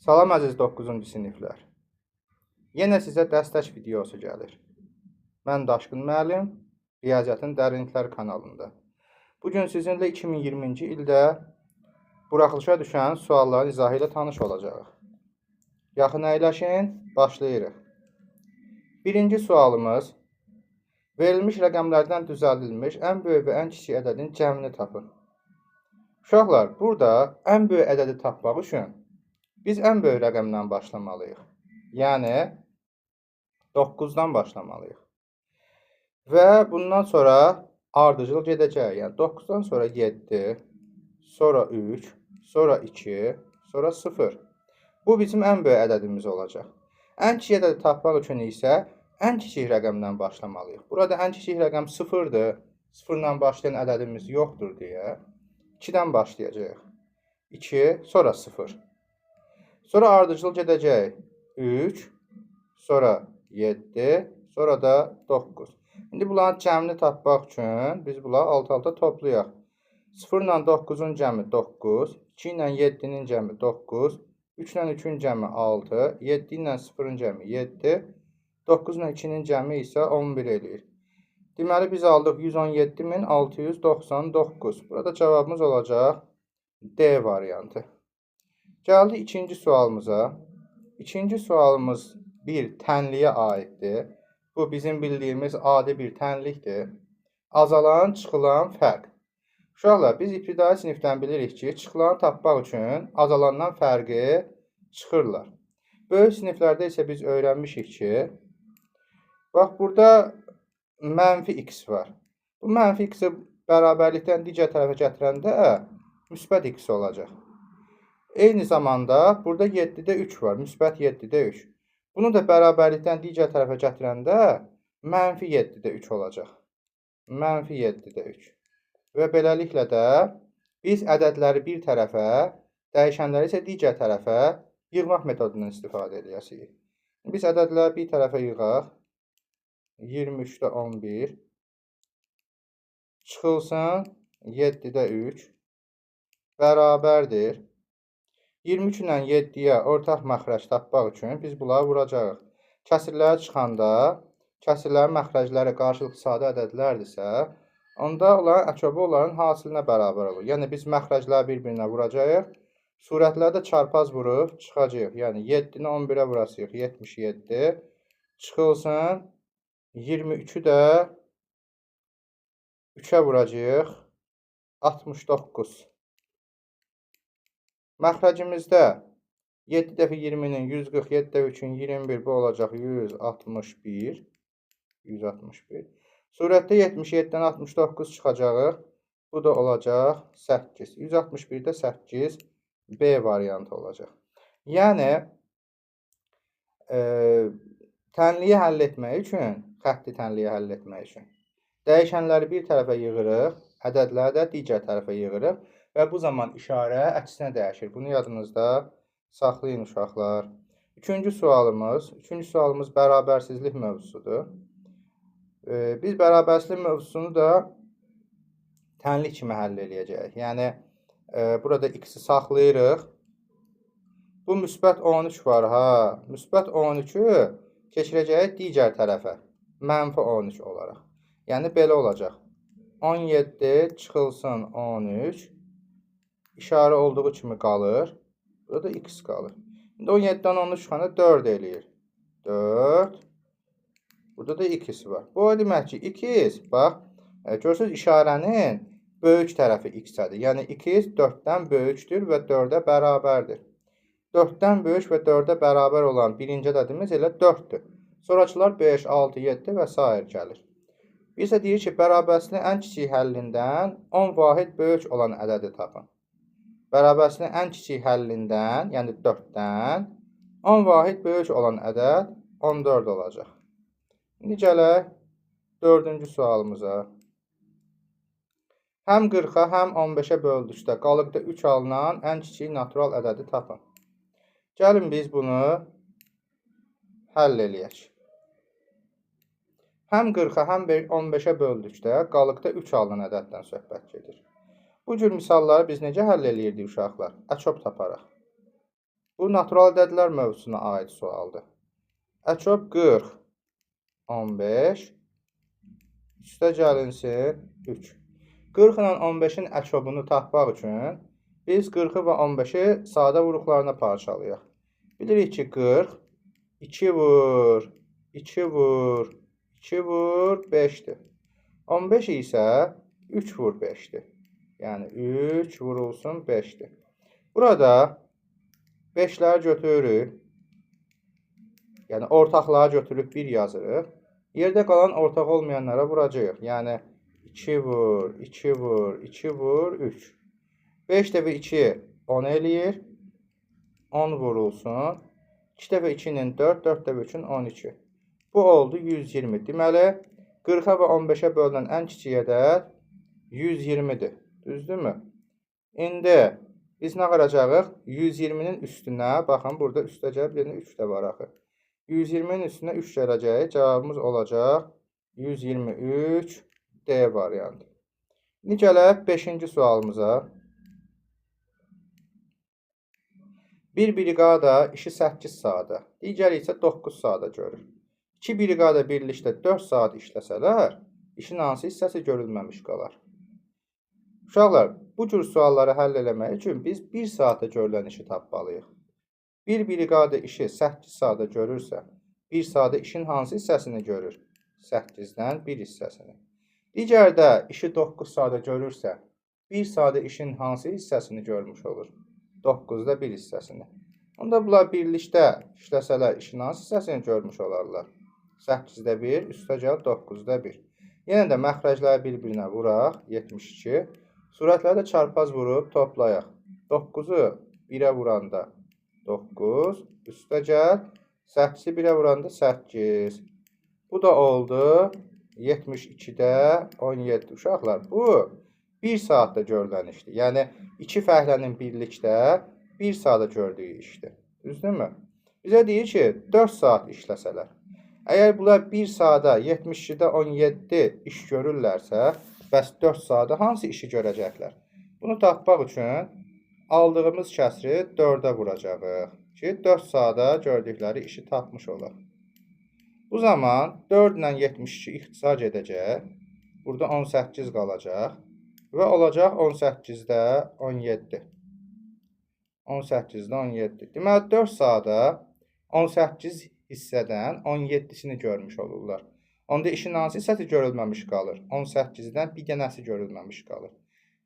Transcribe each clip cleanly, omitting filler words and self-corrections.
Salam əziz 9-cu siniflər. Yenə sizə dəstək videosu gəlir. Mən Daşqın müəllim, Riyaziyyatın Dərinliklər kanalında. Bugün sizinlə 2020-ci ildə buraxılışa düşən sualların izahı ilə tanış olacağıq. Yaxın əyləşin, başlayırıq. Birinci sualımız, verilmiş rəqəmlərdən düzəldilmiş ən böyük və ən kiçik ədədin cəmini tapın. Uşaqlar, burada ən böyük ədədi tapmaq üçün biz ən böyük rəqəmdən başlamalıyıq. Yəni 9-dan başlamalıyıq. Və bundan sonra ardıcıl gedəcək. Yəni 9-dan sonra 7, sonra 3, sonra 2, sonra 0. Bu bizim ən böyük ədədimiz olacaq. Ən kiçik ədədi tapmaq üçün isə ən kiçik rəqəmdən başlamalıyıq. Burada ən kiçik rəqəm 0-dır. 0-la başlayan ədədimiz yoxdur deyə 2-dən başlayacağıq. 2, sonra 0. Sonra ardıcıl gedəcək 3, sonra 7, sonra da 9. İndi bunların cəmini tapmaq üçün biz bunları alt-alta toplayaq. 0 ilə 9-un cəmi 9, 2 ilə 7-nin cəmi 9, 3 ilə 3-ün cəmi 6, 7 ilə 0-ın cəmi 7, 9 ilə 2-nin cəmi isə 11 eləyir. Deməli, biz aldıq 117.699. Burada cavabımız olacaq D variantı. Gəldik ikinci sualımıza. İkinci sualımız bir tənliyə aiddir. Bu, bizim bildiyimiz adi bir tənlikdir. Azalan, çıxılan fərq. Uşaqlar, biz ibtidai sinifdən bilirik ki, çıxılanı tapmaq üçün azalandan fərqi çıxırlar. Böyük siniflərdə isə biz öyrənmişik ki, bax, burada mənfi x var. Bu mənfi x-i bərabərlikdən digər tərəfə gətirəndə müsbət x olacaq. Eyni zamanda burada 7-də 3 var, müsbət 7-də 3. Bunu da bərabərlikdən digər tərəfə gətirəndə mənfi 7-də 3 olacaq. Mənfi 7-də 3. Və beləliklə də biz ədədləri bir tərəfə, dəyişənləri isə digər tərəfə yığmaq metodundan istifadə edəcəyik. Biz ədədləri bir tərəfə yığaq. 23-də 11 çıxılsın 7-də 3 bərabərdir. 23 ilə 7-yə ortaq məxrəc tapmaq üçün biz bunları vuracağıq. Kəsirlərə çıxanda, kəsirlərin məxrəcləri qarşılıqlı sadə ədədlərdirsə, onda onların əçobu onların hasilinə bərabər olur. Yəni, biz məxrəcləri bir-birinə vuracağıq. Surətləri də çarpaz vurub çıxacağıq. Yəni, 7-ni 11-ə vurasıyıq, 77. Çıxılsın, 23-ü də 3-ə vuracağıq, 69. Məxrəcimizdə 7 dəfə 20-nin 147 dəfə 3-ün 21, bu olacaq 161. 161. Surətdə 77-dən 69 çıxacaq. Bu da olacaq 8. 161-də 8 B variantı olacaq. Yəni, tənliyi həll etmək üçün, xətti tənliyi həll etmək üçün dəyişənləri bir tərəfə yığırıq, ədədləri də digər tərəfə yığırıq. Və bu zaman işarə əksinə dəyişir. Bunu yadınızda saxlayın uşaqlar. Üçüncü sualımız, bərabərsizlik mövzusudur. Biz bərabərsizlik mövzusunu da tənlik kimi həll eləyəcəyik. Yəni, burada x-i saxlayırıq. Bu müsbət 13 var ha. Müsbət 13-ü keçirəcəyik digər tərəfə. Mənfi 13 olaraq. Yəni, belə olacaq. 17 çıxılsın 13. İşarə olduğu kimi qalır. Burada da x qalır. İndi 17-dən 13 çıxanda 4 eləyir. 4. Burada da x var. Bu o demək ki, x, bax, görürsünüz, işarənin böyük tərəfi x-ədir. Yəni, x 4-dən böyükdür və 4-ə bərabərdir. 4-dən böyük və 4-ə bərabər olan birinci ədədimiz elə 4-dür. Sonrakılar 5, 6, 7 və s. gəlir. Bizə deyir ki, bərabərsizliyin ən kiçik həllindən 10 vahid böyük olan ədədi tapın. Bərabərsizliyin ən kiçik həllindən, yəni 4-dən 10 vahid böyük olan ədəd 14 olacaq. İndi gələk dördüncü sualımıza. Həm 40-a, həm 15-ə böldükdə qalıqda 3 alınan ən kiçik natural ədədi tapın. Gəlin biz bunu həll eləyək. Həm 40-a, həm 15-ə böldükdə qalıqda 3 alınan ədəddən söhbət gedir. Bu cür misalları biz necə həll eləyirdik uşaqlar? Əçob taparaq. Bu, natural ədədlər mövzusuna aid sualdır. Əçob 40, 15, üstə gəlinsin 3. 40 ilə 15-in əçobunu tapmaq üçün biz 40-ı və 15-i sadə vuruqlarına parçalayaq. Bilirik ki, 40, 2 vur, 2 vur, 2 vur, 5-dir. 15 isə 3 vur 5-dir. Yəni, 3 vurulsun 5-dir. Burada 5-ləri götürürük. Yəni, ortaqları götürüb 1 yazırıq. Yerdə qalan ortaq olmayanlara vuracağıq. Yəni, 2 vur, 2 vur, 2 vur, 3. 5 dəfə 2, 10 eləyir. 10 vurulsun. 2 dəfə 2 ilə 4, 4 dəfə 3-ün 12. Bu oldu 120. Deməli, 40-a və 15-ə bölünən ən kiçik ədəd 120-dir. Düzdürmü? İndi biz nə qaracağıq? 120-nin üstünə, baxın, burada üstəcə bir dənə 3 də var axı. 120-nin üstünə 3 gələcək. Cavabımız olacaq 123 D variantı. İndi gələk 5-ci sualımıza. Bir briqada işi 8 saata, digəri isə 9 saata görür. İki briqada birlikdə 4 saat işləsələr, işin hansı hissəsi görülməmiş qalar? Uşaqlar, bu cür sualları həll eləmək üçün biz 1 saata görülən işi tapmalıyıq. Bir briqada işi 8 saata görürsə, 1 saata işin hansı hissəsini görür? 8-dən 1 hissəsini. Digərdə işi 9 saata görürsə, 1 saata işin hansı hissəsini görmüş olur? 9-da 1 hissəsini. Onda bunlar birlikdə işləsələr, işin hansı hissəsini görmüş olarlar? 8-də 1, üstəgəl 9-da 1. Yenə də məxrəcləri bir-birinə vuraq, 72. Surətləri də çarpaz vurub toplayaq. 9-u 1-ə vuranda 9, üstəgəl 8-i 1-ə vuranda 8. Bu da oldu 72-də 17. Uşaqlar, bu 1 saatda görülən işdir. Yəni, iki fəhlənin birlikdə 1 saatda gördüyü işdir. Düzdürmü? Bizə deyir ki, 4 saat işləsələr. Əgər bunlar 1 saata 72-də 17 iş görürlərsə, bəs 4 saata hansı işi görəcəklər? Bunu tapmaq üçün aldığımız kəsri 4-ə vuracağıq ki, 4 saata gördükləri işi tapmış olaq. Bu zaman 4 ilə 72 ixtisar edəcək. Burada 18 qalacaq və olacaq 18-də 17. 18-də 17. Deməli, 4 saata 18 hissədən 17-sini görmüş olurlar. Onda işin hansı hissəsi görülməmiş qalır? 18-dən bir dənəsi görülməmiş qalır.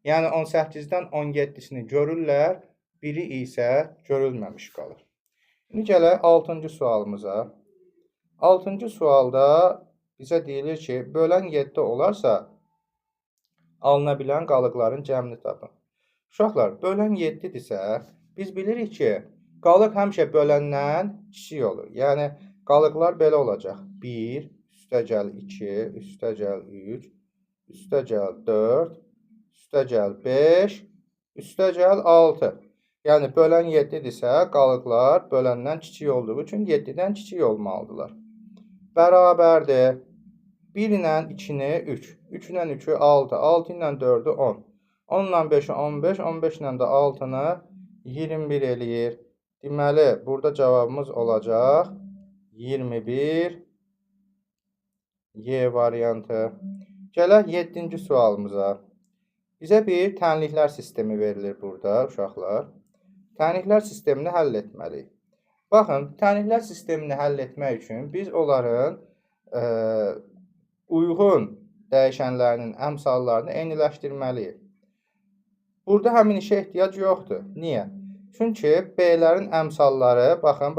Yəni, 18-dən 17-sini görürlər, biri isə görülməmiş qalır. İndi gələk 6-cı sualımıza. 6-cı sualda bizə deyilir ki, bölən 7 olarsa, alına bilən qalıqların cəmini tapın. Uşaqlar, bölən 7-dirsə, biz bilirik ki, qalıq həmişə böləndən kiçik olur. Yəni, qalıqlar belə olacaq. 1, üstəgəl 2, üstəgəl 3, üstəgəl 4, üstəgəl 5, üstəgəl 6. Yəni, bölən 7-dirsə, qalıqlar böləndən kiçik olduğu üçün 7-dən kiçik olmalıdırlar. Bərabərdir. 1 ilə 2-ni 3, 3 ilə 3-ü 6, 6 ilə 4-ü 10, 10 ilə 5-i 15, 15 ilə də 6-nı 21 eləyir. Deməli, burada cavabımız olacaq 21 Y variantı. Gələk 7-ci sualımıza. Bizə bir tənliklər sistemi verilir burada, uşaqlar. Tənliklər sistemini həll etməliyik. Baxın, tənliklər sistemini həll etmək üçün biz onların uyğun dəyişənlərinin əmsallarını eyniləşdirməliyik. Burada həmin işə ehtiyac yoxdur. Niyə? Çünki B-lərin əmsalları, baxın,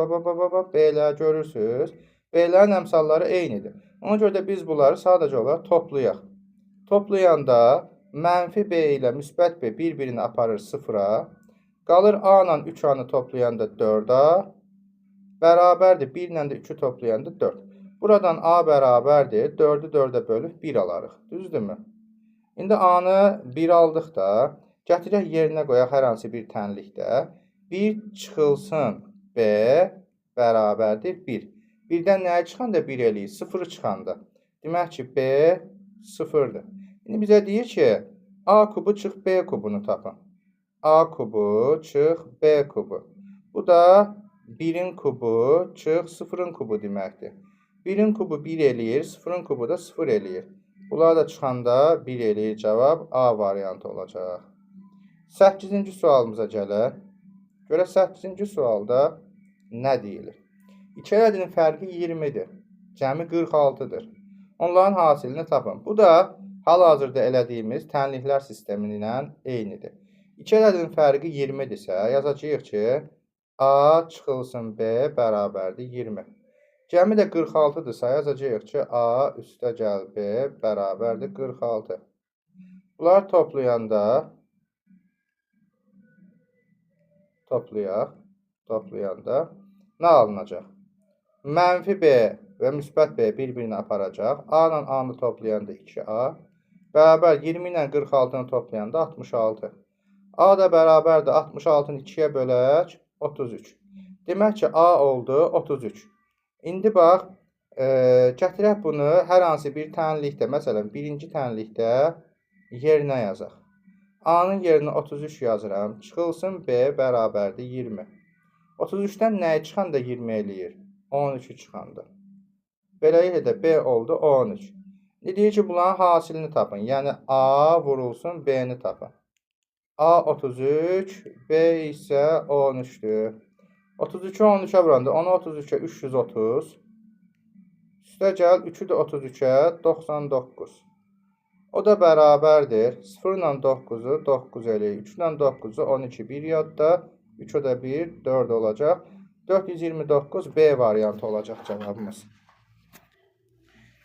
B-ləri görürsünüz. B-lərin əmsalları eynidir. Ona görə də biz bunları sadəcə olaraq toplayaq. Toplayanda mənfi B ilə müsbət B bir-birini aparır 0-a. Qalır A ilə 3A-nı toplayanda 4A. Bərabərdir 1 ilə də 3-ü toplayanda 4. Buradan A bərabərdir. 4-ü 4-ə bölüb 1 alarıq. Düzdürmü? İndi A-nı 1 aldıq da, gətirək yerinə qoyaq hər hansı bir tənlikdə. 1 çıxılsın B bərabərdir 1. 1-dən nəyə çıxanda 1 eləyir? 0-ı çıxanda. Demək ki, B 0-dır. İndi bizə deyir ki, A kubu çıx B kubunu tapın. A kubu çıx B kubu. Bu da 1-in kubu çıx 0-ın kubu deməkdir. 1-in kubu 1 eləyir, 0-ın kubu da 0 eləyir. Bunlar da çıxanda 1 eləyir. Cavab A variantı olacaq. 8-ci sualımıza gələk. Görək 8-ci sualda nə deyilir? İki ədədin fərqi 20-dir. Cəmi 46-dır. Onların hasilini tapın. Bu da hal-hazırda elədiyimiz tənliklər sistemi ilə eynidir. İki ədədin fərqi 20-dirsə, yazacağıq ki, A çıxılsın B bərabərdir 20. Cəmi də 46-dırsa, yazacağıq ki, A üstə gəl B bərabərdir 46. Bunları toplayanda, toplayanda nə alınacaq? Mənfi B və müsbət B bir-birini aparacaq. A ilə A-nı toplayanda 2A, bərabər 20 ilə 46-nı toplayanda 66. A da bərabərdir 66-nı 2-yə bölək 33. Demək ki, A oldu 33. İndi bax, gətirək bunu hər hansı bir tənlikdə, məsələn, birinci tənlikdə yerinə yazaq. A-nın yerinə 33 yazıram. Çıxılsın B bərabərdir 20. 33-dən nəyi çıxanda 20 eləyir? 13-ü çıxanda. Beləliklə də B oldu 13. İndi deyir ki, bunların hasilini tapın. Yəni, A vurulsun B-ni tapın. A 33, B isə 13-dür. 33-ü 13-ə vuranda, 10-u 33-ə 330. Üstə gəl, 3-ü də 33-ə 99. O da bərabərdir. 0 ilə 9-u 9 eləyir. 3 ilə 9-u 12, 1 yadda. 3 o da 1, 4 olacaq. 429 B variantı olacaq cavabımız.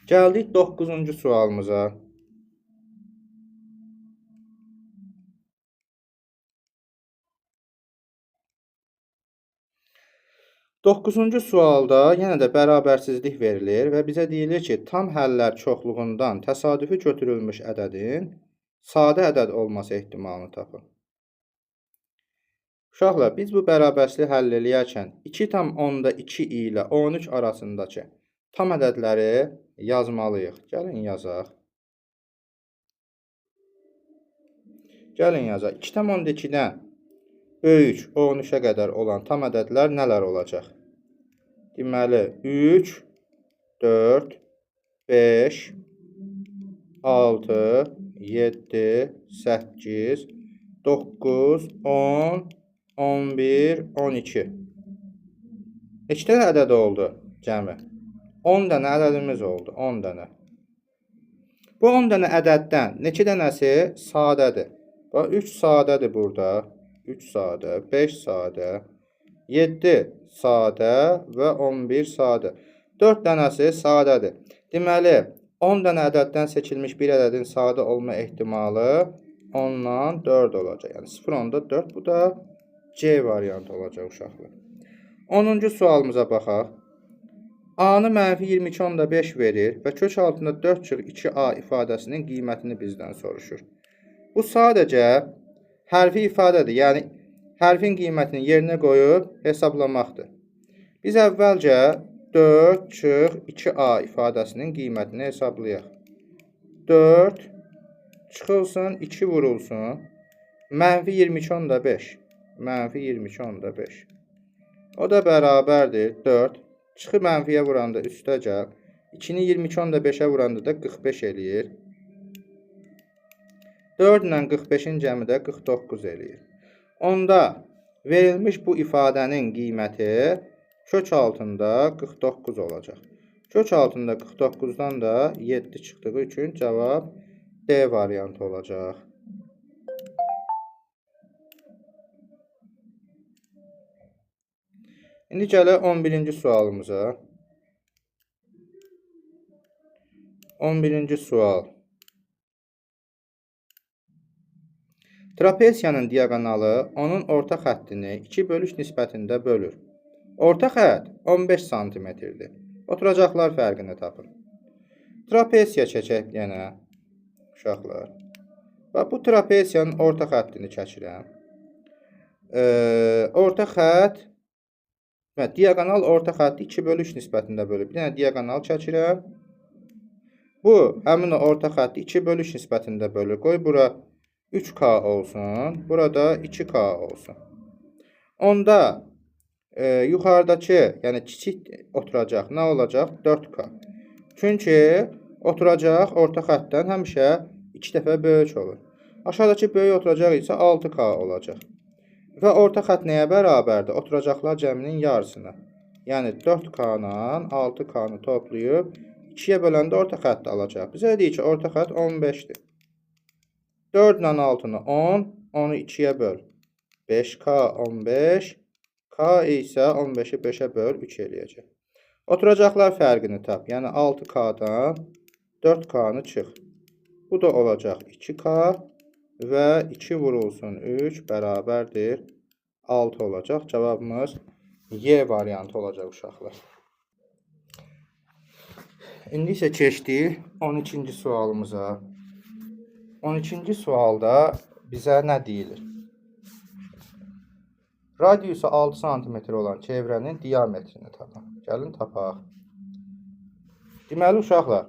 Gəldik 9-cu sualımıza. Doqquzuncu sualda yenə də bərabərsizlik verilir və bizə deyilir ki, tam həllər çoxluğundan təsadüfi götürülmüş ədədin sadə ədəd olması ehtimalını tapın. Uşaqlar, biz bu bərabərsizliyi həll eləyərkən 2,2 ilə 13 arasındakı tam ədədləri yazmalıyıq. Gəlin yazaq. Gəlin yazaq. 2,2-dən böyük 13-ə qədər olan tam ədədlər nələr olacaq? Deməli, 3, 4, 5, 6, 7, 8, 9, 10, 11, 12. Neçə dənə ədəd oldu cəmi? 10 dənə ədədimiz oldu, 10 dənə. Bu 10 dənə ədəddən neçə dənəsi sadədir? Bax, 3 sadədir burada. 3 sadə, 5 sadə, 7 sadə və 11 sadə. 4 dənəsi sadədir. Deməli, 10 dənə ədəddən seçilmiş bir ədədin sadə olma ehtimalı 10-dan 4 olacaq. Yəni 0,4, bu da C variantı olacaq uşaqlar. 10-cu sualımıza baxaq. A-nı mənfi 22,5 verir və kök altında 4 çıx 2A ifadəsinin qiymətini bizdən soruşur. Bu sadəcə hərfi ifadədir, yəni hərfin qiymətini yerinə qoyub hesablamaqdır. Biz əvvəlcə 4 çıx 2A ifadəsinin qiymətini hesablayaq. 4 çıxılsın, 2 vurulsun, mənfi 22,5, mənfi 22,5. O da bərabərdir 4, çıxı mənfiyə vuranda üstə gəl, 2-ni 22,5-ə vuranda da 45 eləyir. 4 ilə 45-in cəmi də 49 eləyir. Onda verilmiş bu ifadənin qiyməti kök altında 49 olacaq. Kök altında 49-dan da 7 çıxdığı üçün cavab D variantı olacaq. İndi gələk 11-ci sualımıza. 11-ci sual. Trapesiyanın diaqonalı onun orta xəttini 2 bölük nisbətində bölür. Orta xətt 15 santimetrdir. Oturacaqlar fərqini tapın. Trapesiya çəkək yenə, uşaqlar. Və bu trapesiyanın orta xəttini çəkirəm. Orta xətt, diaqonal orta xətti 2 bölü 3 nisbətində bölür. Bir dənə diaqonal çəkirəm. Bu, həmin o orta xətti 2 bölü 3 nisbətində bölür. Qoy bura 3K olsun, burada 2K olsun. Onda Yuxarıdakı, yəni kiçik oturacaq nə olacaq? 4K. Çünki oturacaq orta xəttdən həmişə 2 dəfə böyük olur. Aşağıdakı böyük oturacaq isə 6K olacaq. Və orta xətt nəyə bərabərdir? Oturacaqlar cəminin yarısına. Yəni 4K-la 6K-nı toplayıb 2-yə böləndə orta xətti alacaq. Bizə deyir ki, orta xətt 15-dir. 4 ilə 6-nı 10, 10-u 2-yə böl. 5K 15, K isə 15-i 5-ə böl 3 eləyəcək. Oturacaqlar fərqini tap. Yəni 6K-dan 4K-nı çıx. Bu da olacaq 2K və 2 vurulsun 3 bərabərdir 6 olacaq. Cavabımız Y variantı olacaq uşaqlar. İndi isə keçdik 12-ci sualımıza. 12-ci sualda bizə nə deyilir? Radiusu 6 sm olan çevrənin diametrini tapaq. Gəlin tapaq. Deməli uşaqlar,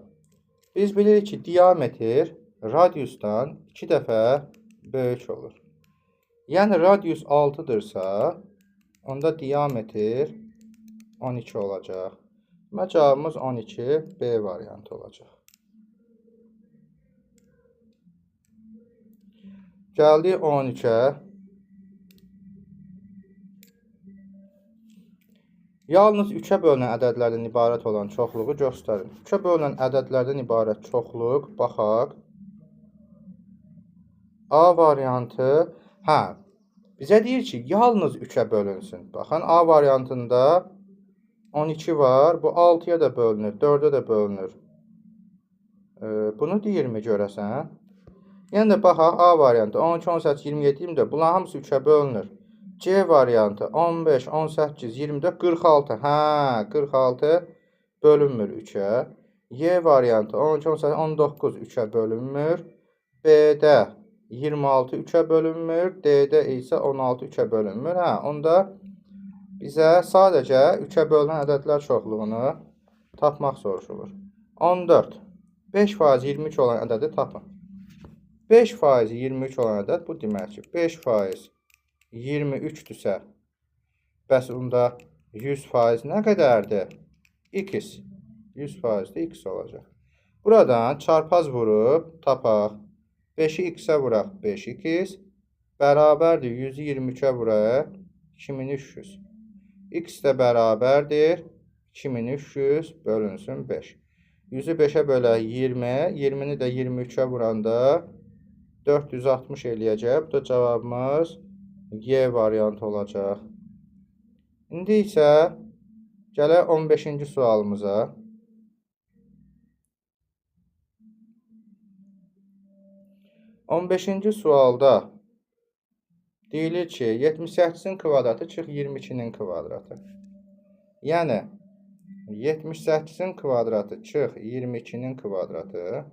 biz bilirik ki, diametr radiusdan 2 dəfə böyük olur. Yəni radius 6-dırsa, onda diametr 12 olacaq. Deməli cavabımız 12 B variantı olacaq. Gəldik 13-ə. Yalnız 3-ə bölünən ədədlərdən ibarət olan çoxluğu göstərin. 3-ə bölünən ədədlərdən ibarət çoxluq, baxaq. A variantı, hə, bizə deyir ki, yalnız 3-ə bölünsün. Baxın, A variantında 12 var. Bu 6-ya da bölünür, 4-ə də bölünür. Bunu deyirmi görəsən? Yenə də baxaq, A variantı 12, 18, 27, 24. Bunların hamısı 3-ə bölünür. C variantı 15, 18, 24, 46. Hə, 46 bölünmür 3-ə. Y variantı 12, 18, 19 3-ə bölünmür. B-də 26 3-ə bölünmür. D-də isə 16 3-ə bölünmür. Hə, onda bizə sadəcə 3-ə bölünən ədədlər çoxluğunu tapmaq soruşulur. 14. 5% 23 olan ədədi tapın. 5% 23 olan ədəd bu demək ki, 5% 23-dürsə, bəs onda 100% nə qədərdir? X. 100% də x olacaq. Buradan çarpaz vurub tapaq. 5-i x-ə vuraq 5x bərabərdir 100-ü 23-ə vuraq 2300. X də bərabərdir 2300 bölünsün 5. 100-ü 5-ə bölək 20, 20-ni də 23-ə vuranda 460 eləyəcək. Bu da cavabımız Y variantı olacaq. İndi isə gələk 15-ci sualımıza. 15-ci sualda deyilir ki, 78-in kvadratı çıx 22-nin kvadratı. Yəni 78-in kvadratı çıx 22-nin kvadratı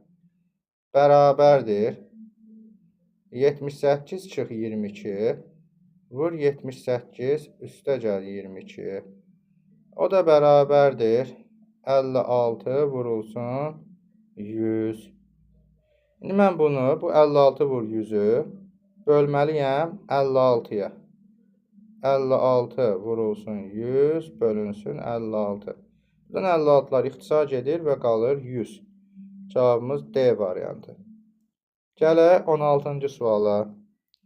bərabərdir 78 çıx 22 vur 78 üstə gəl 22. O da bərabərdir 56 vurulsun 100. İndi mən bunu, bu 56 vur 100-ü bölməliyəm 56-ya. 56 vurulsun 100 bölünsün 56. Buradan 56-lar ixtisar gedir və qalır 100. Cavabımız D variantı. Gələk 16-cı suala.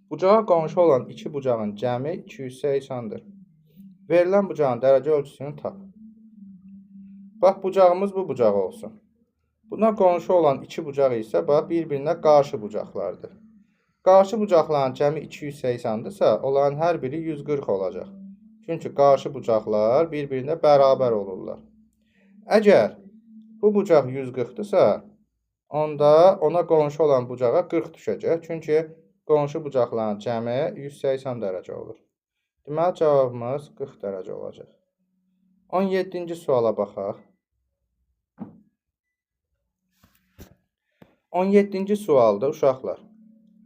Bucağa qonşu olan iki bucağın cəmi 280-dir. Verilən bucağın dərəcə ölçüsünü tap. Bax, bucağımız bu bucaq olsun. Buna qonşu olan iki bucaq isə bax, bir-birinə qarşı bucaqlardır. Qarşı bucaqların cəmi 280-dirsə, onların hər biri 140 olacaq. Çünki qarşı bucaqlar bir-birinə bərabər olurlar. Əgər bu bucaq 140-dırsa, onda ona qonşu olan bucağa 40 düşəcək. Çünki qonşu bucaqların cəmi 180 dərəcə olur. Deməli, cavabımız 40 dərəcə olacaq. 17-ci suala baxaq. 17-ci sualda uşaqlar,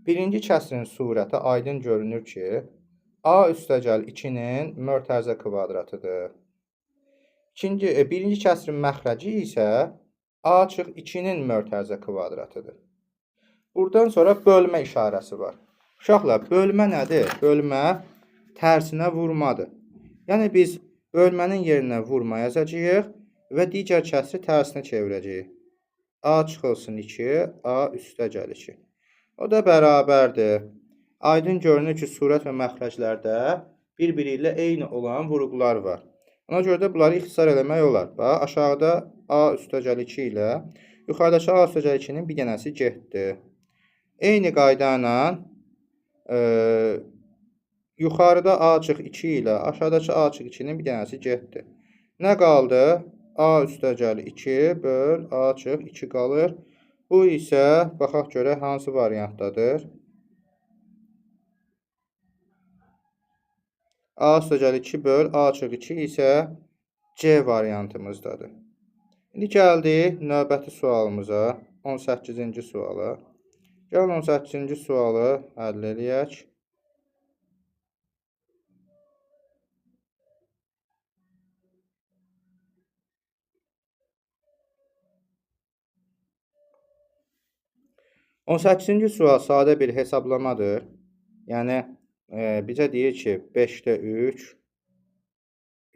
birinci kəsrin surəti aydın görünür ki, A üstəgəl 2-nin mörtəzə kvadratıdır. Birinci kəsrin məxrəci isə A çıx 2-nin mörtəzə kvadratıdır. Buradan sonra bölmə işarəsi var. Uşaqlar, bölmə nədir? Bölmə tərsinə vurmadır. Yəni, biz bölmənin yerinə vurma yazacağıq və digər kəsri tərsinə çevirəcəyik. A çıxılsın 2, A üstəgəl 2. O da bərabərdir. Aydın görünür ki, surət və məxrəclərdə bir-biri ilə eyni olan vuruqlar var. Ona görə də bunları ixtisar eləmək olar. Bax, aşağıda A üstəgəl 2 ilə yuxarıdakı A üstəgəl 2-nin bir dənəsi getdi. Eyni qayda ilə yuxarıda A çıx 2 ilə aşağıdakı A çıx 2-nin bir dənəsi getdi. Nə qaldı? A üstəgəl 2 böl A çıx 2 qalır. Bu isə, baxaq görək, hansı variantdadır? A üstəgəl 2 böl A çıx 2 isə C variantımızdadır. İndi gəldik növbəti sualımıza, 18-ci suala. Gəlin 18-ci sualı həll eləyək. 18-ci sual sadə bir hesablamadır. Yəni, bizə deyir ki, 5-də 3,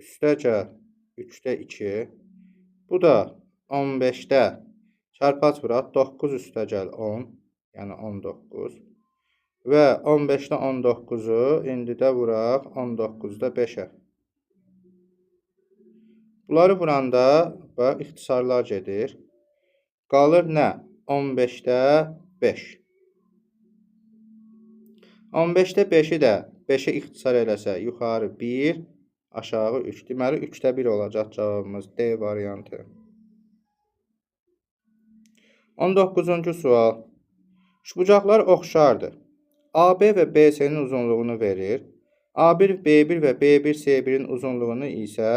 üstəgəl 3-də 2, bu da 15-də çarpaz vuraq 9 üstəgəl 10, yəni 19 və 15-də 19-u indi də vuraq 19-da 5-ə. Bunları vuranda bax, ixtisarlar gedir. Qalır nə? 15-də 5. 15-də 5-i də 5-ə ixtisar eləsə, yuxarı 1, aşağı 3. Deməli, 3-də 1 olacaq cavabımız D variantı. 19-cu sual. Üçbucaqlar oxşardır. AB və BC-nin uzunluğunu verir. A1, B1 və B1, C1-in uzunluğunu isə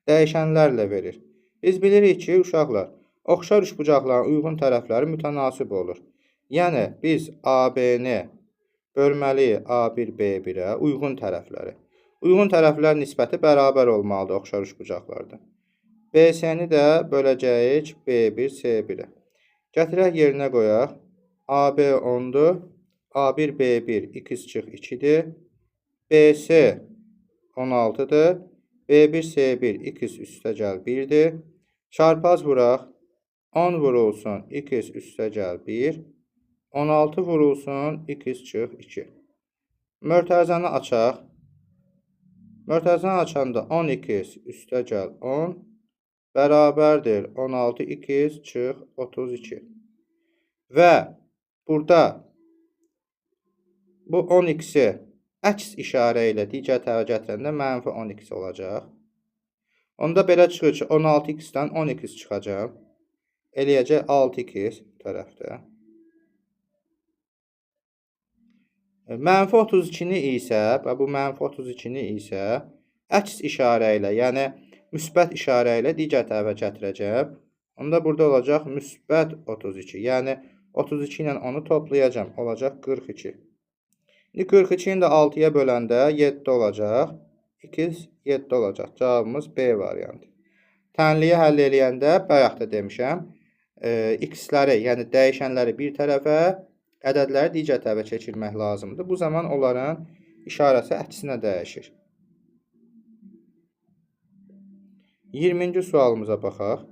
dəyişənlərlə verir. Biz bilirik ki, uşaqlar, oxşar üçbucaqların uyğun tərəfləri mütənasib olur. Yəni, biz AB-ni bölməliyik A1, B1-ə uyğun tərəfləri. Uyğun tərəflər nisbəti bərabər olmalıdır oxşar üçbucaqlarda. BC-ni də böləcəyik B1, C1-ə. Gətirək yerinə qoyaq. AB 10-dur. A1, B1 x çıx 2-dir. BC 16-dır. B1, C1 x üstəgəl 1-dir. Çarpaz vuraq. 10 vurulsun x üstəgəl 1. 16 vurulsun x çıx 2. Mörtəzəni açaq. Mörtəzəni açanda 10x üstəgəl 10 bərabərdir 16x çıx 32. Və burada bu 10x-i əks işarə ilə digər tərəfə gətirəndə mənfi 10x olacaq. Onda belə çıxır ki, 16x-dən 10x çıxacaq. Eləyəcək 6x tərəfdə. Mənfi 32-ni isə, və bu mənfi 32-ni isə əks işarə ilə, yəni müsbət işarə ilə digər tərəfə gətirəcəm. Onda burada olacaq müsbət 32. Yəni 32 ilə onu toplayacağam. Olacaq 42. İndi 42-ni də 6-ya böləndə 7 olacaq. 2 7 olacaq. Cavabımız B variantı. Tənliyi həll eləyəndə, bayaq da demişəm, x-ləri, yəni dəyişənləri bir tərəfə, ədədləri digər tərəfə keçirmək lazımdır. Bu zaman onların işarəsi əksinə dəyişir. 20-ci sualımıza baxaq.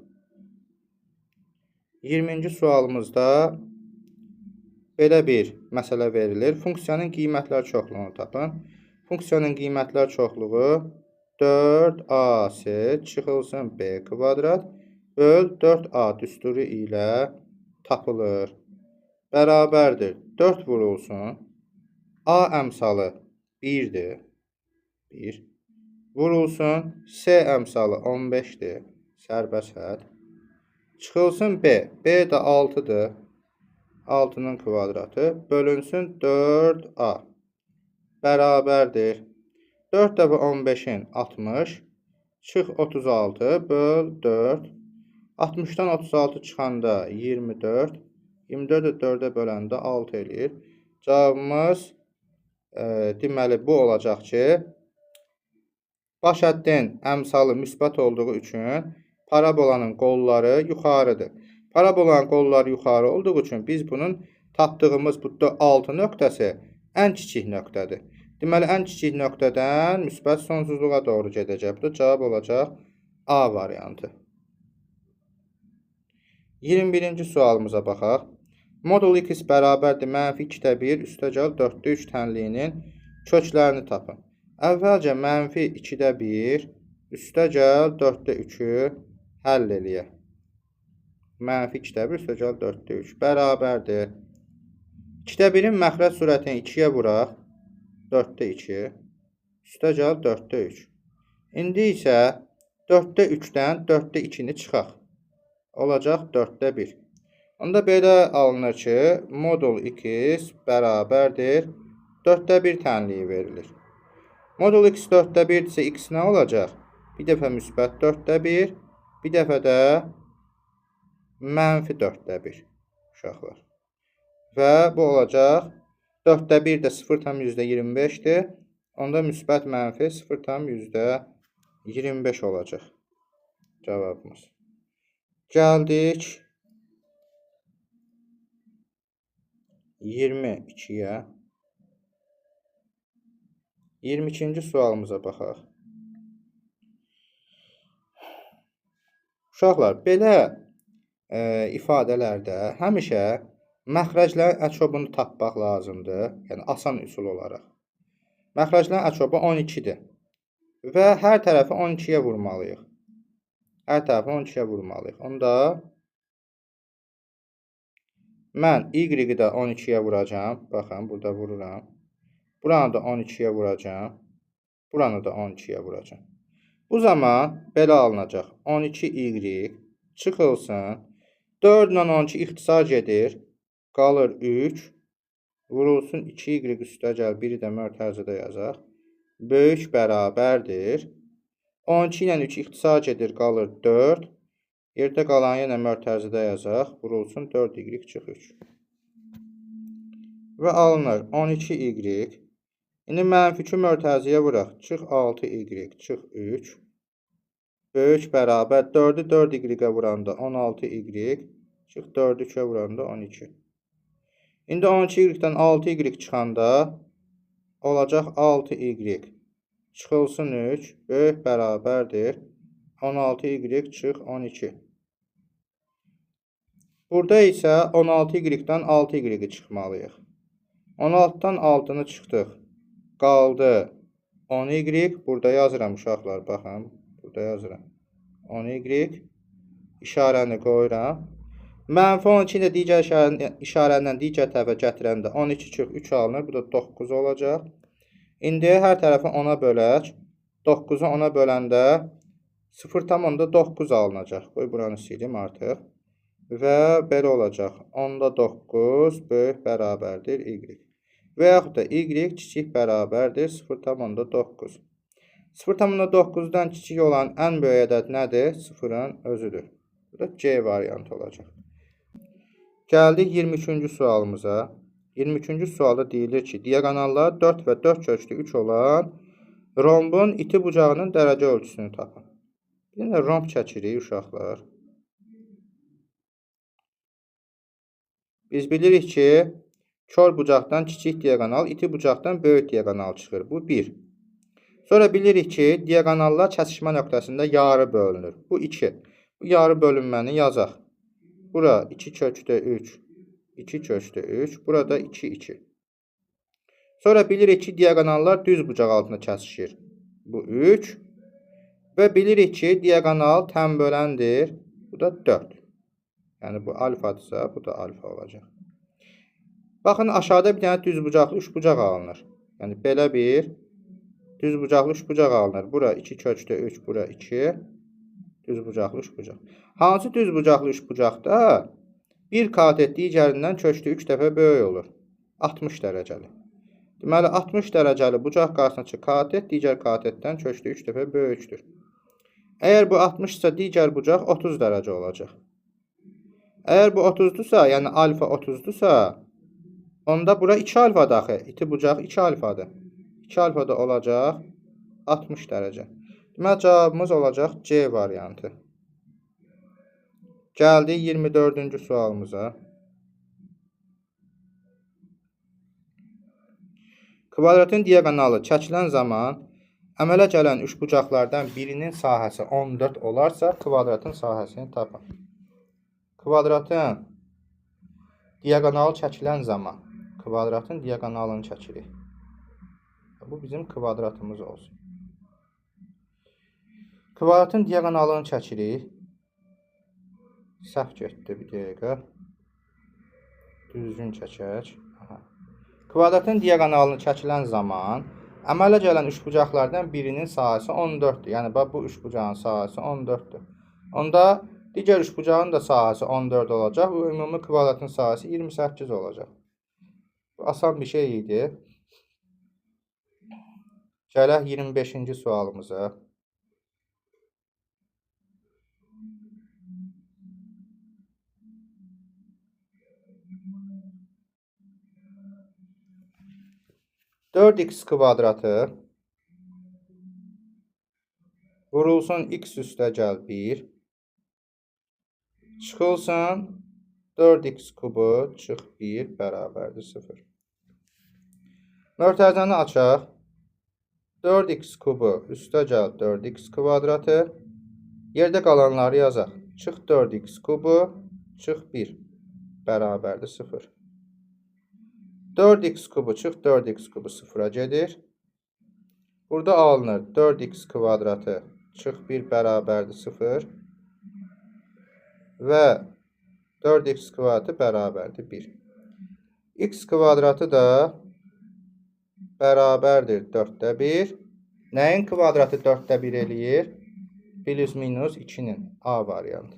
20-ci sualımızda belə bir məsələ verilir. Funksiyanın qiymətlər çoxluğunu tapın. Funksiyanın qiymətlər çoxluğu 4ac çıxılsın b kvadrat böl 4a düsturu ilə tapılır. Bərabərdir. 4 vurulsun. A əmsalı 1-dir. 1. Vurulsun. C əmsalı 15-dir. Sərbəst hədd. Çıxılsın B. B də 6-dır. 6-nın kvadratı. Bölünsün 4A. Bərabərdir. 4 dəfə 15-in 60. Çıx 36. Böl 4. 60-dan 36 çıxanda 24. 24-ü 4-ə böləndə 6 eləyir. Cavabımız deməli bu olacaq ki, baş həddin əmsalı müsbət olduğu üçün parabolanın qolları yuxarıdır. Parabolanın qolları yuxarı olduğu üçün biz bunun tapdığımız bu 6 nöqtəsi ən kiçik nöqtədir. Deməli, ən kiçik nöqtədən müsbət sonsuzluğa doğru gedəcək. Bu da cavab olacaq A variantı. 21-ci sualımıza baxaq. Modul x bərabərdir mənfi 2-də 1, üstəgəl 4-də 3 tənliyinin köklərini tapın. Əvvəlcə mənfi 2-də 1, üstəgəl 4-də 3-ü həll eləyək. Mənfi 2-də 1, üstəgəl 4-də 3 bərabərdir. 2-də 1-in məxrəc sürətini 2-yə vuraq. 4-də 2, üstəgəl 4-də 3. İndi isə 4-də 3-dən 4-də 2-ni çıxaq. Olacaq 4-də 1. Onda belə alınır ki, modul x bərabərdir 4-də 1 tənliyi verilir. Modul x 4-də 1-dirsə, x nə olacaq? Bir dəfə müsbət 4-də 1, bir dəfə də mənfi 4-də 1 uşaqlar. Və bu olacaq 4-də 1 də 0,25-dir. Onda müsbət mənfi 0,25 olacaq cavabımız. Gəldik 22-yə. 22-ci sualımıza baxaq. Uşaqlar, belə ifadələrdə həmişə məxrəclərin əkobunu tapmaq lazımdır. Yəni, asan üsul olaraq. Məxrəclərin əkobu 12-dir. Və hər tərəfi 12-yə vurmalıyıq. Hər tərəfi 12-yə vurmalıyıq. Onda mən y-i də 12-yə vuracağam. Baxın, burada vururam. Buranı da 12-yə vuracağam. Buranı da 12-yə vuracağam. Bu zaman belə alınacaq. 12y çıxılsın. 4 ilə 12 ixtisar gedir. Qalır 3. Vurulsun 2y üstəgəl 1-i də mörtəzədə yazaq. Böyük bərabərdir. 12 ilə 3 ixtisar gedir, qalır 4. Yerdə qalan yenə mörtəzədə yazaq. Vurulsun 4y çıx 3. Və alınır 12y. İndi mənfi 2 mörtəziyə vuraq. Çıx 6y çıx 3. Böyük bərabər 4-ü 4y-ə vuranda 16y. Çıx 4-ü 3-ə vuranda 12. İndi 12y-dən 6y çıxanda olacaq 6y. Çıxılsın 3. Böyük bərabərdir. 16y çıx 12. Burada isə 16y-dən 6y-i çıxmalıyıq. 16-dan 6-nı çıxdıq. Qaldı 10y. Burada yazıram uşaqlar, baxın. Burada yazıram. 10y. İşarəni qoyuram. Mənfi 12 ilə digər işarəndən digər tərəfə gətirəndə 12 çıx 3 alınır. Bu da 9 olacaq. İndi hər tərəfi 10-a bölək. 9-u 10-a böləndə 0,9 alınacaq. Qoy buranı silim artıq. Və belə olacaq. 10-da 9 böyük bərabərdir y. Və yaxud da y kiçik bərabərdir 0,9. 0,9-dan kiçik olan ən böyük ədəd nədir? 0-ın özüdür. Bu da C variantı olacaq. Gəldik 23-cü sualımıza. 23-cü sualda deyilir ki, diaqonallar 4 və 4 köklü 3 olan rombun iti bucağının dərəcə ölçüsünü tapın. Yenə romb çəkirik uşaqlar. Biz bilirik ki, kör bucaqdan kiçik diaqonal, iti bucaqdan böyük diaqonal çıxır. Bu 1. Sonra bilirik ki, diaqonallar kəsişmə nöqtəsində yarı bölünür. Bu 2. Bu yarı bölünməni yazaq. Bura 2 kökdə 3, 2 kökdə 3, burada 2, 2. Sonra bilirik ki, diaqonallar düz bucaq altında kəsişir. Bu 3. Və bilirik ki, diaqonal tən böləndir. Bu da 4. Yəni, bu alfadırsa, bu da alfa olacaq. Baxın, aşağıda bir dənə düz bucaqlı üç bucaq alınır. Yəni, belə bir düz bucaqlı üç bucaq alınır. Bura 2 kökdə 3, bura 2. Düz bucaqlı üç bucaq. Hansı düz bucaqlı üç bucaqda bir katet digərindən kökdə 3 dəfə böyük olur? 60 dərəcəli. Deməli, 60 dərəcəli bucaq qarşısındakı katet digər katetdən kökdə 3 dəfə böyükdür. Əgər bu 60 isə digər bucaq 30 dərəcə olacaq. Əgər bu 30-dursa, yəni alfa 30-dursa, onda bura 2 alfa daxil. İti bucaq 2 alfadır. 2 alfa da olacaq 60 dərəcə. Deməli, cavabımız olacaq C variantı. Gəldik 24-cü sualımıza. Kvadratın diaqonalı çəkilən zaman əmələ gələn üçbucaqlardan birinin sahəsi 14 olarsa, kvadratın sahəsini tapın. Kvadratın diaqonalı çəkilən zaman kvadratın diaqonalını çəkirik. Bu bizim kvadratımız olsun. Kvadratın diaqonalını çəkirik. Səhv getdi bir dəqiqə. Düzgün çəkək. Aha. Kvadratın diaqonalını çəkilən zaman əmələ gələn üçbucaqlardan birinin sahəsi 14-dür. Yəni, bax, bu üçbucağın sahəsi 14-dür. Onda digər üçbucağın da sahəsi 14 olacaq və ümumi kvadratın sahəsi 28 olacaq. Bu asan bir şey idi. Gələk 25-ci sualımıza. Dörd x kvadratı vurulsun x üstə gəl 1, çıxılsın 4x kubu çıx 1 bərabərdir 0. Mötərizəni açaq. 4x kubu üstə gəl 4x kvadratı, yerdə qalanları yazaq. Çıx 4x kubu çıx 1 bərabərdir 0. 4x kubu çıx 4x kubu 0-a gedir. Burada alınır 4x kvadratı çıx 1 bərabərdir 0 və 4x kvadratı bərabərdir 1. X kvadratı da bərabərdir 4-də 1. Nəyin kvadratı 4-də 1 eləyir? Plus minus 2-nin A variantı.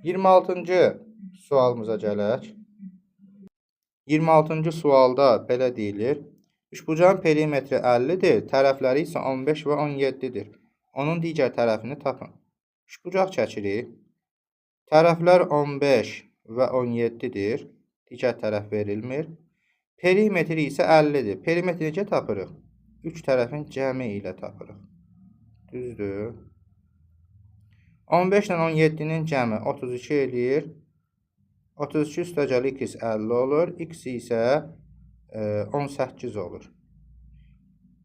26-cı sualımıza gələk. 26-cı sualda belə deyilir. Üçbucağın perimetri 50-dir, tərəfləri isə 15 və 17-dir. Onun digər tərəfini tapın. Üçbucaq çəkirik. Tərəflər 15 və 17-dir. Digər tərəf verilmir. Perimetri isə 50-dir. Perimetri necə tapırıq? 3 tərəfin cəmi ilə tapırıq. Düzdür. 15 ilə 17-nin cəmi 32 eləyir. 32 üstəgəl x 50 olur. X isə 18 olur.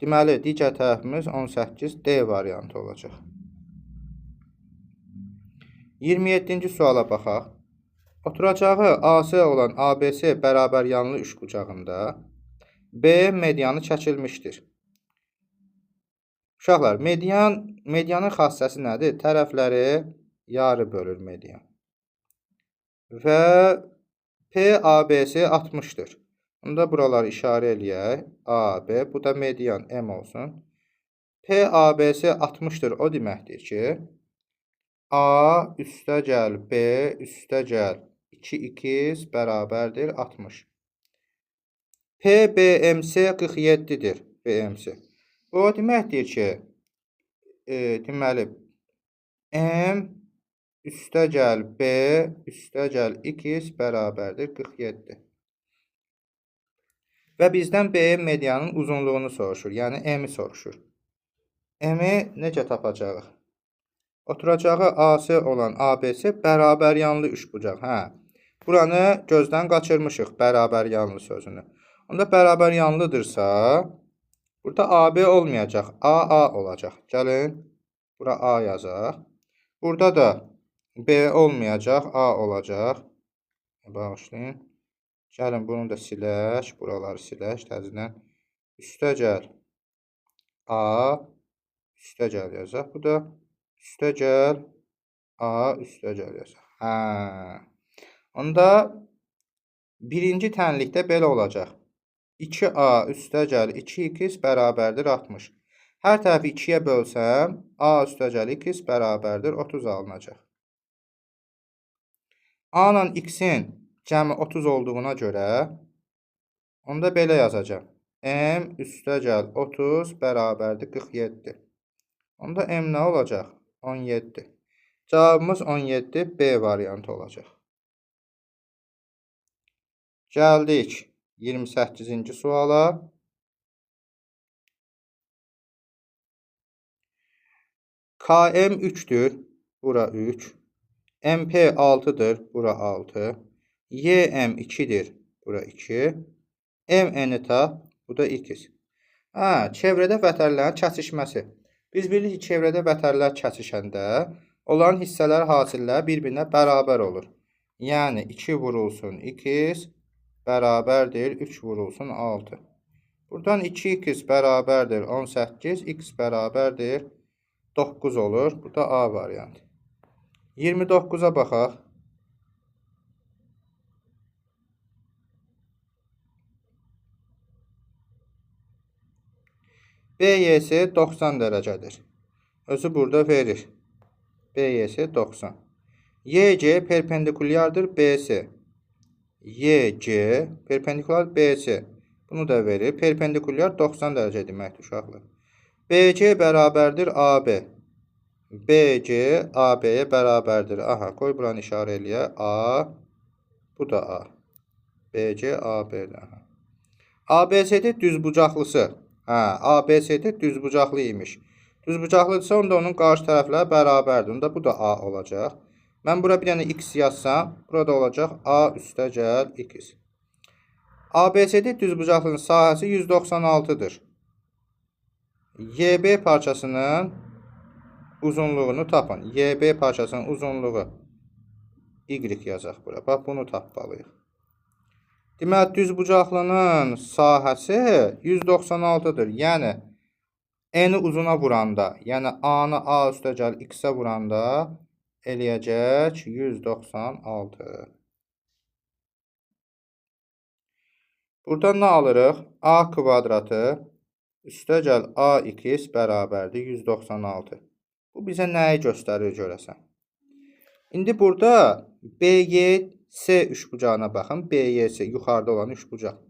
Deməli, digər tərəfimiz 18 D variantı olacaq. 27-ci suala baxaq. Oturacağı AC olan ABC bərabər yanlı üçbucağında B medianı çəkilmişdir. Uşaqlar, medianın xassəsi nədir? Tərəfləri yarı bölür median. Və PABC 60-dır. Onda buraları işarə eləyək. A, B, bu da median M olsun. PABC 60-dır. O deməkdir ki, A üstə gəl, B üstə gəl, 2x bərabərdir 60. PBMC 47-dir. BMC. Bu o deməkdir ki, deməli, M üstə gəl, B üstə gəl, x bərabərdir 47. Və bizdən BM medianın uzunluğunu soruşur, yəni M-i soruşur. M-i necə tapacağıq? Oturacağı AC olan ABC bərabər yanlı üçbucaq. Hə, buranı gözdən qaçırmışıq, bərabər yanlı sözünü. Onda bərabər yanlıdırsa, burada AB olmayacaq, AA olacaq. Gəlin, bura A yazaq. Burada da B olmayacaq, A olacaq. Bağışlayın. Gəlin, bunu da silək, buraları silək təzədən. Üstə gəl A, üstə gəl yazaq. Bu da üstə gəl A, üstə gəl yazaq. Hə. Onda birinci tənlikdə belə olacaq. 2A üstə gəl 2x bərabərdir 60. Hər tərəfi 2-yə bölsəm, A üstə gəl x bərabərdir 30 alınacaq. A ilə x-in cəmi 30 olduğuna görə, onda belə yazacağam. M üstə gəl 30 bərabərdir 47. Onda M nə olacaq? 17. Cavabımız 17 B variantı olacaq. Gəldik 28-ci suala. KM 3-dür, bura 3. MP 6-dır, bura 6. YM 2-dir, bura 2. MN-i tap. Bu da x. Hə, çevrədə vətərlərin kəsişməsi. Biz bilirik ki, çevrədə vətərlər kəsişəndə onların hissələri hasilləri bir-birinə bərabər olur. Yəni 2 vurulsun x bərabərdir 3 vurulsun 6. Buradan 2x bərabərdir 18, x bərabərdir 9 olur. Bu da A variantı. 29-a baxaq. BYS 90 dərəcədir. Özü burada verir. BYS 90. YC perpendikulyardır BC. YC perpendikulyar BC. Bunu da verir. Perpendikulyar 90 dərəcə deməkdir uşaqlar. BC bərabərdir AB. BC AB-yə bərabərdir. Aha, qoy buranı işarə eləyə. A, bu da A. BC AB-dir. ABCD düzbucaqlısı. Hə, ABCD düzbucaqlı imiş. Düzbucaqlıdırsa, onda onun qarşı tərəfləri bərabərdir. Onda bu da A olacaq. Mən bura bir dənə x yazsam, burada olacaq A üstəgəl x. ABCD düzbucaqlının sahəsi 196-dır. YB parçasının uzunluğunu tapın. YB parçasının uzunluğu Y yazaq bura. Bax, bunu tapmalıyıq. Deməli, düzbucaqlının sahəsi 196-dır. Yəni, N-i uzuna vuranda, yəni A-nı A üstəgəl X-ə vuranda eləyəcək 196. Buradan nə alırıq? A kvadratı üstəgəl AX bərabərdir 196. Bu bizə nəyi göstərir görəsən? İndi burada BYC üçbucağına baxın. BYC yuxarıda olan üçbucaq.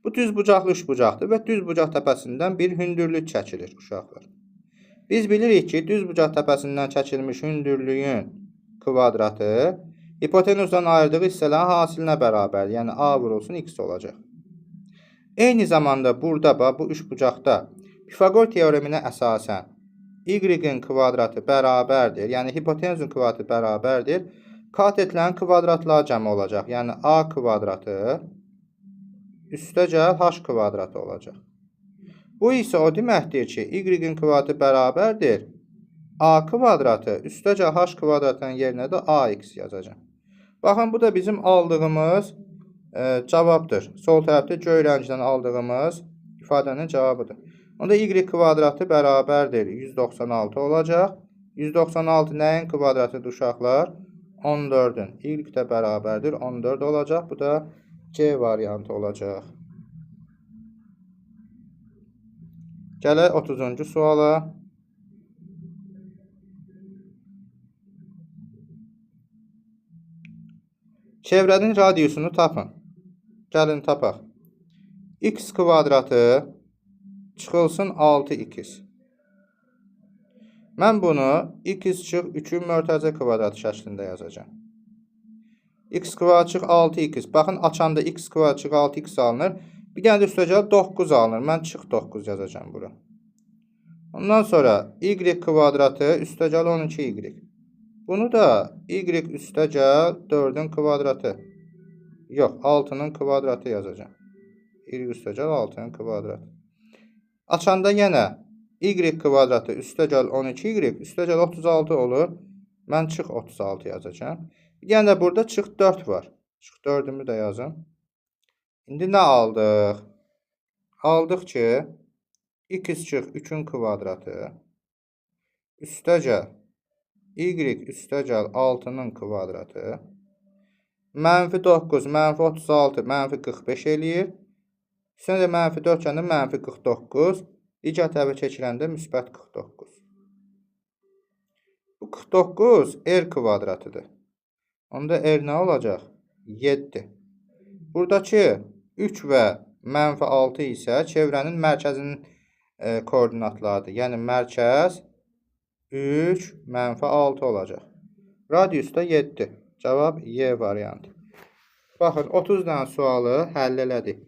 Bu düzbucaqlı üçbucaqdır və düzbucaq təpəsindən bir hündürlük çəkilir uşaqlar. Biz bilirik ki, düzbucaq təpəsindən çəkilmiş hündürlüyün kvadratı hipotenuzdan ayırdığı hissələrin hasilinə bərabərdir. Yəni A vurulsun X olacaq. Eyni zamanda burada bax, bu üçbucaqda Pifaqor teoreminə əsasən Y-in kvadratı bərabərdir. Yəni hipotenuzun kvadratı bərabərdir. Katetlərin kvadratları cəmi olacaq. Yəni A kvadratı üstəgəl H kvadratı olacaq. Bu isə o deməkdir ki, Y-in kvadratı bərabərdir. A kvadratı üstəgəl H kvadratının yerinə də AX yazacağam. Baxın, bu da bizim aldığımız cavabdır. Sol tərəfdə göy rəngdən aldığımız ifadənin cavabıdır. Onda Y kvadratı bərabərdir 196 olacaq. 196 nəyin kvadratıdır uşaqlar? 14-ün. Y də bərabərdir 14 olacaq. Bu da C variantı olacaq. Gələk 30-cu suala. Çevrənin radiusunu tapın. Gəlin tapaq. X kvadratı çıxılsın 6x. Mən bunu x çıx 3-ün mörtəzə kvadratı şəklində yazacağam. X kvadrat çıx 6x. Baxın, açanda x kvadrat çıx 6x alınır. Bir dənə də üstəgəl 9 alınır. Mən çıx 9 yazacağam bura. Ondan sonra y kvadratı üstəgəl 12y. Bunu da y üstəgəl 4-ün kvadratı. Yox, 6-nın kvadratı yazacağam. Y üstəgəl 6-nın kvadratı. Açanda yenə y kvadratı üstəgəl 12y üstəgəl 36 olur. Mən çıx 36 yazacağam. Bir dənə də burada çıx 4 var. Çıx 4-ümü də yazım. İndi nə aldıq? Aldıq ki, x çıx 3-ün kvadratı üstəgəl y üstəgəl 6-nın kvadratı mənfi 9, mənfi 36, mənfi 45 eləyir. Üstünə də mənfi 4 gəndə mənfi 49. Digər tərəfə keçirəndə müsbət 49. Bu 49 r kvadratıdır. Onda r nə olacaq? 7. Buradakı 3 və mənfi 6 isə çevrənin mərkəzinin koordinatlarıdır. Yəni mərkəz 3, mənfi 6 olacaq. Radius da 7. Cavab Y variantı. Baxın, 30 dənə sualı həll elədik.